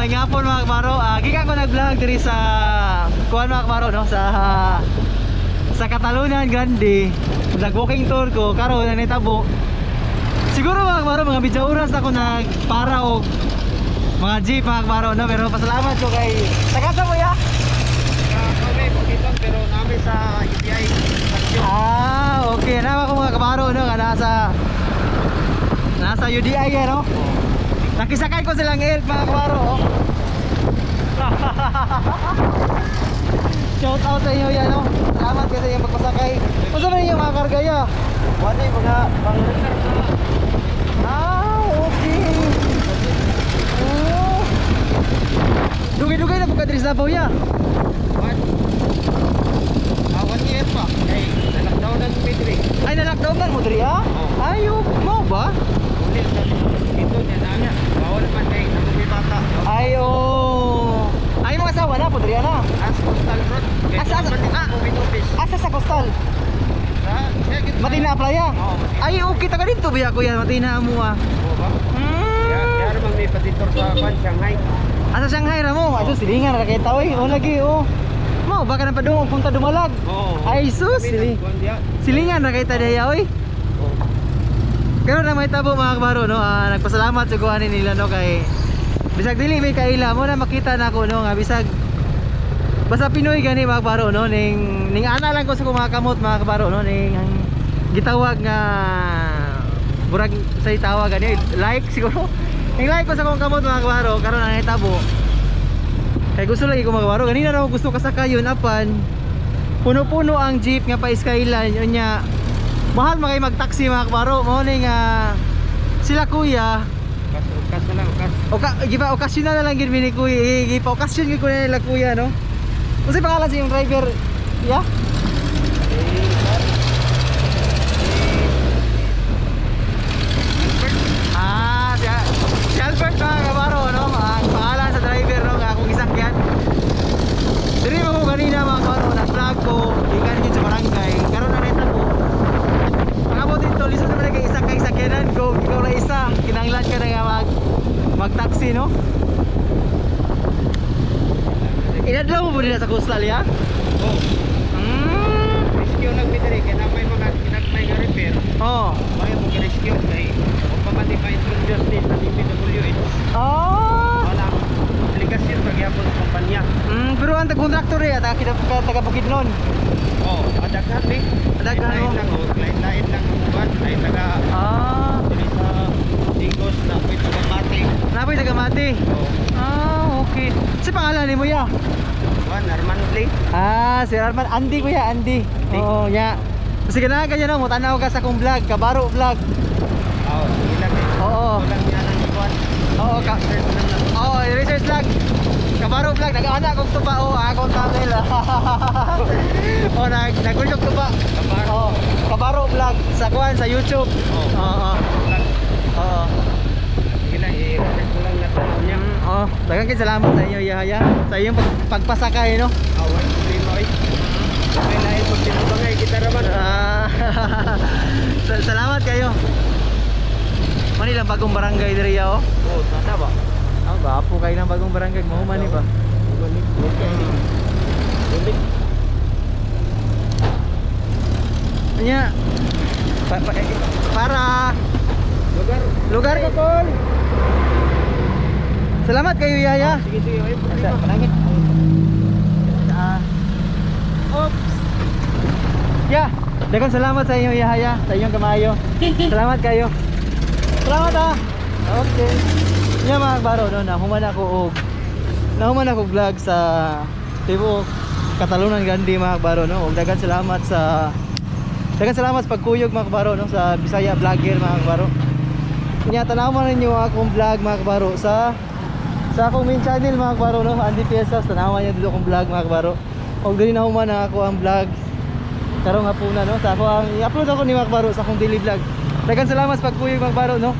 May ngapon, mga kabaro. Gikan ko nag-vlog diri sa kuan, mga kabaro, no, sa Catalunan Grande. Nag-walking tour ko karon na nitabo. Siguro, mga kabaro, mga medya oras ako nagpara og mga jeep, mga kabaro, no, pero pasalamat ko kay taga sa mo ya. Kami, Bukidnon, pero namin sa UPI. Ah, okay. Nama ko, mga kabaro, no, nga nasa UDI yan, no? Nakisakay ko silang elf, mga kabaro, oh. Shout out sa inyo yan, no? Salamat kasi yung pagpasakay. Unsa man inyong mga karga ya? Wala yung mga pang-repair na. Ah, okay. Oh. Dugay-dugay na po ka diri sa Davao ya. What? Ah, 1 year pa. Kay, na-lockdown na may diri. Ay, na-lockdown man mo diri ah? Oo. Ay, oh, mo ba? Ulit sa dito niya na. Bawal man kay nang bata. Ay, oh. Ay, mga asawa na po diri ah, na. As coastal road. Kay Asa- man ah. moving office. Asa sa coastal? Sa Matina playa. Oo, Matina. Ay, okay taga dito ba kuya? Matina mo ah. Oo ba? Kaya kaya man may patitor sa kwan Shanghai. Asa Shanghai ra mo? Ay, sus, silingan ra kay taoy. Oh, lagi oh. Mo baka na padung punta dumalag. Oo. Ay, sus, silingan ra kay ta diya oy. Oo. Pero na may tabo, mga kabaro, no, nagpasalamat sa kuhanin nila, no, kay bisag dili may kaila mo na makita na ako, no, nga bisag basta Pinoy gani, mga kabaro, no, ning ning ana lang ko sa kumakamot, mga kabaro, no, ning ang gitawag nga burag sa itawag gani like siguro ning like ko sa akong kamot, mga kabaro. Karon ang hitabo kay gusto lagi ko, mga kabaro, ganina raw gusto kasakayon apan puno-puno ang jeep nga pa Skyline. Unya mahal makay mag-taxi, mga kabaro. Mo ni nga sila kuya. Kas kas na lang, kas. Oka gipa okasyon na lang gid mi ni kuya. Eh, gipa okasyon gid ko na nila kuya, no. Unsay pangalan sa iyong driver ya? Ah, si Albert, mga kabaro, no, ang pangalan sa driver, no, nga akong isakyan. Diri mo ko kanina, mga kabaro, na vlog ko gikan gid sa barangay. Karon na neta ko. Pangabot dito, lisod naman kay isa kay sakyanan ko, ikaw na isa, kinahanglan ka na nga mag taxi, no? Inadlaw mo ba nila sa coastal ya? Oh, rescue lang mi diri kay na may mga kinagmay nga repair. Oh. May mo rescue kay o pa man di ma-introduce ni sa DPWH. Oh. Wala aplikasyon pa gyapon sa kumpanya. Pero ang tag-contractor eh, taga kita taga Bukidnon. Oh, adaghan ni. Adaghan, Lain oh. lang oh, lain-lain lang ang kuwan ay taga diri sa Digos na may taga Mati. Napoy taga Mati. Oh, Ah, okay. Si pangalan ni mo ya? kuwan Arman Blake. Ah, si Arman Andy, kuya, Andy. Andy. Oo, nya. Sige na kanya no, mutanaw ka sa akong vlog, Kabaro Vlog. Oh, sige lang eh. Oo. Kulang niya lang kuwan. Oo, ka. Search lang lang. Oo, research lang. Kabaro Vlog, nag-ana kog tuba oh, akong thumbnail. Oh, nagulog tuba. Kabaro. Oo, Kabaro Vlog sa kuan sa YouTube. Oo. Oo. Vlog. Oo. Sige lang, i-research ko lang na tanaw niya. Oh, daghang kay salamat sa inyo, Yahaya. Sa iyong pagpasakay, no. Ah, wala problema oy. May lain pag tinabangay kita raman. Ah, salamat kayo. Manila bagong barangay diri oh. Oh, tata ba? Ah, gwapo kayo ng bagong barangay mo man ba? Bumalik, okay. Bumalik. Anya. Eh, para Lugar. Lugar ko kol. Salamat kayo, Yaya. Sige, sige, ay problema. Panangit. Ah. Oops. Yeah. Daghang salamat sa inyo, Yahaya, sa inyong kamayo. Salamat kayo. Salamat ah. Okay. Nya, mga baro, no, nahuman ako vlog sa tibuok Catalunan Grande, mga baro, no. Ug daghang salamat sa pagkuyog, mga kabaro, no, sa Bisaya vlogger, mga kabaro. Nya, tanawan ninyo akong vlog, mga kabaro, sa akong main channel, mga kabaro, no, Andy Piesas. Tanawan niyo dito akong vlog, mga kabaro. Og dili na human ang ako ang vlog karong hapuna, no, sa ako ang i-upload ako ni mga kabaro sa akong daily vlog. Daghang salamat sa pagkuyog, mga kabaro, no.